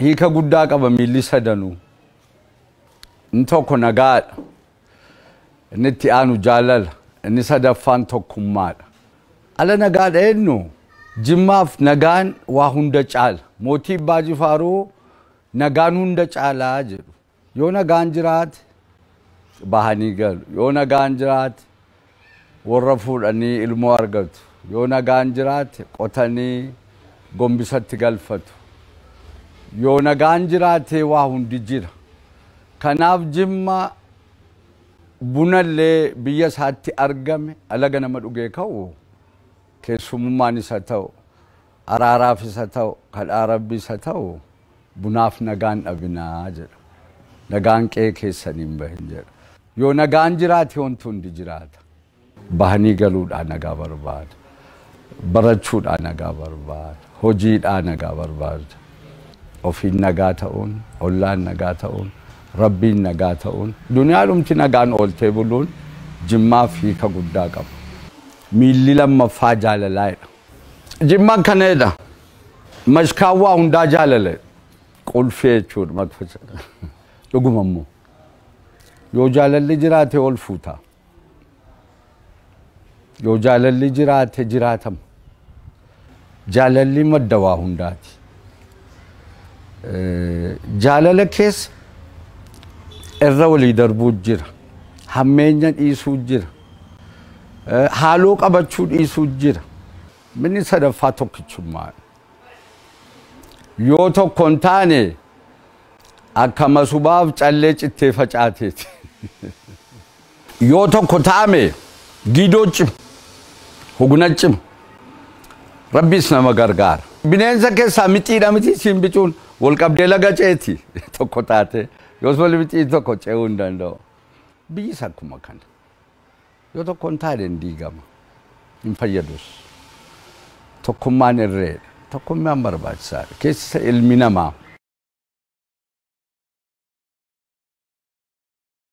Hiika guddaa qaba miilli sadanuu. Inni tokko nagaadha. Inni itti aanu jaalala. Inni sadaffaan tokkummaadha. Ala nagaadha jennu Jimmaaf nagaan waa hunda caala. Mootii Abbaa Jifaaruu nagaan hunda caalaa jedhu. Yoo nagaan jiraate bahanii galu. Yoo nagaan jiraate warra fuudhanii ilmoo argatu. Yoo nagaan jiraate qotanii gombisatti galfatu. Yoo nagaan jiraate waa hundi jira. Kanaaf Jimma bunallee biyya isaatti argame alaga nama dhugee ka'u keessummaan isa ta'u, araaraaf isa ta'u, kadhaa rabbi isa ta'u, bunaaf nagaan dhabinaa jedha. Nagaan qe'ee keessanii hin bahin jedha. Yoo nagaan jiraate wanti hundi jiraata. Bahanii galuudhaa nagaa barbaada. Barachuudhaa nagaa barbaada. Hojiidhaa nagaa barbaada. Ofiin nagaa ta'uun, ollaan nagaa ta'uun, rabbiin nagaa ta'uun, duniyaadhumti nagaan ooltee buluun Jimmaaf hiika guddaa qaba. Miilli lammaffaa jaalalaadha. Jimmaan kanadha. Mashkaan waa hundaa jaalala. Qulfii jechuudha makfacha. Dhuguma immoo. Yoo jaalalli jiraate ol fuuta. Yoo jaalalli jiraate jiraatama. Jaalalli madda waa hundaati. Jaalala keessa irra walii darbuu jira. Hammeenya dhiisuu jira. Haaloo qabachuu dhiisuu jira. Minni sadaffaa tokkichummaa. Yoo tokko hin taane akka masubaaf callee cittee facaateeti. Yoo tokko taame giidoo cima, hugna cima. Rabbis nama gargaara. Bineensa keessaa mixiidha miti siin bicuun wal qabdee laga ceeti tokko taate. Yoos wal mixii tokko ce'uu hin danda'u. Biyyis akkuma kana. Yoo tokko hin taane hin diigama. Hin fayyadus. Tokkummaan irreedha. Tokkummaan barbaachisaadha. Keessa ilmi namaa